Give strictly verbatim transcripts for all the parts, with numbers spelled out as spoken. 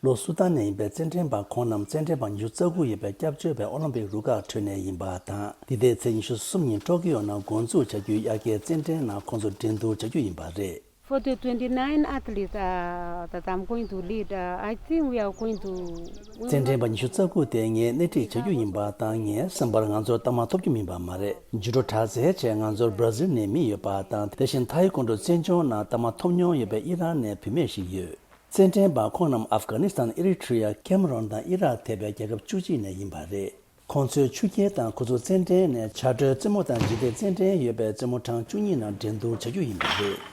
ལོ་སུ་དཱན་ནས་ཡིན་པའི་རྩེད་འགྲན་པ་ཁོང་རྣམས་རྩེད་འགྲན་པ་ཉི་ཤུ་རྩ་དགུ་ཡོད་པའི་སྐྱབས་བཅོལ་བའི་ཨོ་ལིམ་པིག་རུ་ཁག་ཁྲོད་ནས་ཡིན་པ་དང་། འདི་ཟླའི་ཚེས་ཉི་ཤུ་གསུམ་ཉིན་ཊོ་ཀི་ཡོ་ནང་འགོ་འཛུགས་བྱ་རྒྱུའི་དབྱར་ཁའི་རྩེད་འགྲན་ནང་ཁོང་ཚོ་འགྲན་བསྡུར་བྱ་རྒྱུ་ཡིན་པ་རེད། For the twenty-nine athletes uh, that I'm going to lead, uh, I think we are going to. We རྩེད་འགྲན་པ་ཉི་ཤུ་རྩ་དགུ་དེ་ངས་སྣེ་ཁྲིད་བྱ་རྒྱུ་ཡིན་པ་དང་། ངའི་བསམ་པར་ང་ཚོར་རྟགས་མ་ཐོབ་རྒྱུ་མིན་པ་མ་རེད། ཇུ་ཌོ་དྲག་རྩལ་ཆེད་ང་ཚོར་བྷ་ར་ཟིལ་ནས་མི་ཡོད་པ་དང་། དེ་བཞིན་ཐའེ་ཀོན་ཌོ་རྩེད་འཇོར་ནང་རྟགས་མ་ཐོབ་མྱོང་ཡོད་པའི་ཨི་རན་ནས་བུད་མེད་ཞིག་ཡོད། རྩེད་འགྲན་པ་ཁོང་རྣམས་ཨབ་གྷ་ནི་སི་ཐན། ཨི་རི་ཊྲི་ཡ། ཀེ་མ་རོན་དང་ཨི་རག་ཐེ་བའི་རྒྱལ་ཁབ་བཅུ་གཅིག་ནས་ཡིན་པ་རེད། ཁོང་ཚོའི་ཆུ་རྐྱལ་དང་ཁོ་ཚོའི་རྩེད་འགྲན་ནས་ཆར་དྲོད་རྩེད་མོ་དང་འཇིག་རྟེན་རྩེད་འགྲན་ཡོད་པའི་རྩེད་མོ་གྲངས་བཅུ་གཉིས་ནང་འགྲན་བསྡུར་བྱ་རྒྱུ་ཡིན་པ་རེད།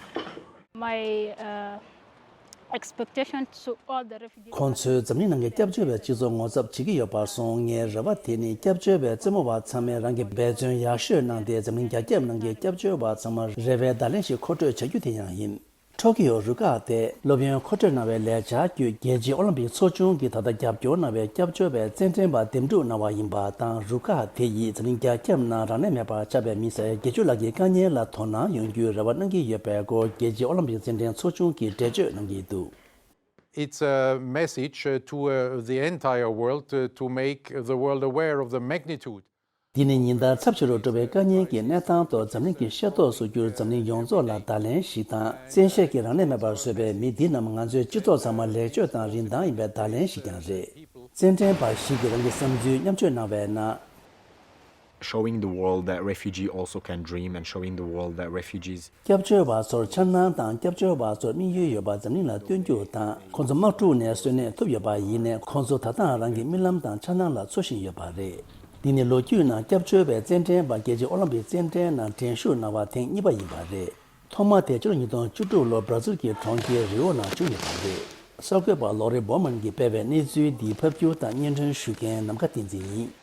My uh, expectation to all the refugees. ཁོང་ཚོས་འཛམ་གླིང་ནང་གི་སྐྱབས་བཅོལ་བའི་སྤྱི་ཚོགས་ངོ་ཚབ་བྱེད་ཀྱི་ཡོད་པར་སོང་། ངའི་རེ་བ་དེ་ནི་སྐྱབས་བཅོལ་བའི་རྩེད་མོ་བ་ཚང་མས་རང་གི་འབད་བརྩོན་ཡག་ཤོས་གནང་སྟེ། འཛམ་གླིང་རྒྱ་ཁྱབ་ནང་གི་སྐྱབས་བཅོལ་བ་ཚང་མར་རེ་བའི་བརྡ་ལན་ཞིག་མཁོ་སྤྲོད་བྱ་རྒྱུ་དེ་ཡང་ཡིན། ཊོ་ཀི་ཡོ་རུ་ཁག་དེས་སློབ་ཡོན་མཁོ་སྤྲོད་གནང་བའི་ལས་འཆར་བརྒྱུད། རྒྱལ་སྤྱིའི་ཨོ་ལིམ་པིག་ཚོགས་ཆུང་གིས་ད་ལྟ་རྒྱབ་སྐྱོར་གནང་བའི་སྐྱབས་བཅོལ་བའི་རྩེད་འགྲན་པ་འདེམས་སྒྲུག་གནང་བ་ཡིན་པ་དང་། རུ་ཁག་དེ་ཡིས་འཛམ་གླིང་རྒྱ་ཁྱབ་ནང་རང་ལས་མེད་པར་ཆགས་པའི་མི་སེར་བརྒྱད་ཅུ་ལྷག་གི་དཀའ་ངལ་ལ་དོ་སྣང་ཡོང་རྒྱུའི་རེ་བ་གནང་གི་ཡོད་པའི་སྐོར། རྒྱལ་སྤྱིའི་ཨོ་ལིམ་པིག་རྩེད་འགྲན་ཚོགས་ཆུང་གིས་འགྲེལ་བརྗོད་གནང་གི་འདུག། It's a message uh, to uh, the entire world uh, to make the world aware of the magnitude འདི་ནི་ཉིན་ལྟར་ཚབས་ཆེ་རུ་འགྲོ་བའི་དཀའ་ཉེན་གྱི་གནས་སྟངས་ཐོག་འཛམ་གླིང་གིས་ཤེས་རྟོགས་སུ་གྱུར། འཛམ་གླིང་ཡོངས་རྫོགས་ལ་བརྡ་ལན་ཞིག་དང་། བཙན་ཤེད་ཀྱིས་རང་ལས་མེད་པར་བཟོས་པའི་མི་འདི་རྣམས་ང་ཚོའི་སྤྱི་ཚོགས་ཚང་མར་ལེགས་བཅོས་དང་རིན་ཐང་ཡིན་པའི་བརྡ་ལན་ཞིག་ཀྱང་རེད། རྩེད་འགྲན་པ་ཞིག་གིས་རང་གི་བསམ་ཚུལ་མཉམ་སྤྱོད་གནང་བའི་ནང་། Showing the world that refugee also can dream and showing the world that refugees སྐྱབས་བཅོལ་བ་ཚོར་འཆར་སྣང་དང་། སྐྱབས་བཅོལ་བ་ཚོར་དམིགས་ཡུལ་ཡོད་པ་འཛམ་གླིང་ལ་སྟོན་རྒྱུ་དང་། ཁོང་ཚོ་དམག་འཁྲུག་ནས་གསོན་གནས་ཐུབ་ཡོད་པ་ཡིན་ནའི། ཁོང་ཚོ་ད་ལྟའང་རང་གི་རྨི་ལམ་དང་འཆར་སྣང་ལ་འཚོ་བཞིན་ཡོད་པ་རེད། འདི་ནི་ལོ་རྒྱུས་ནང་སྐྱབས་བཅོལ་བའི་རྩེད་འགྲན་པ་རྒྱལ་སྤྱིའི་ཨོ་ལིམ་པིག་རྩེད་འགྲན་ནང་འགྲན་ཞུགས་གནང་བ་ཐེངས་གཉིས་པ་ཡིན་པ་རེད། ཐོག་མ་དེ་ཕྱི་ལོ་ཉིས་སྟོང་བཅུ་དྲུག་ལོར་བྷ་ར་ཛིལ་གྱི་གྲོང་ཁྱེར་རི་ཨོ་ནང་བྱུང་ཡོད་པ་རེད། གསར་འགོད་པ་ལོ་རི་བོ་མན་གྱིས་སྤེལ་བའི་གནས་ཚུལ་འདིའི་ཕབ་སྒྱུར་དང་སྙན་སྒྲོན་ཞུ་མཁན་ནམ་མཁའ་བསྟན་འཛིན་ཡིན།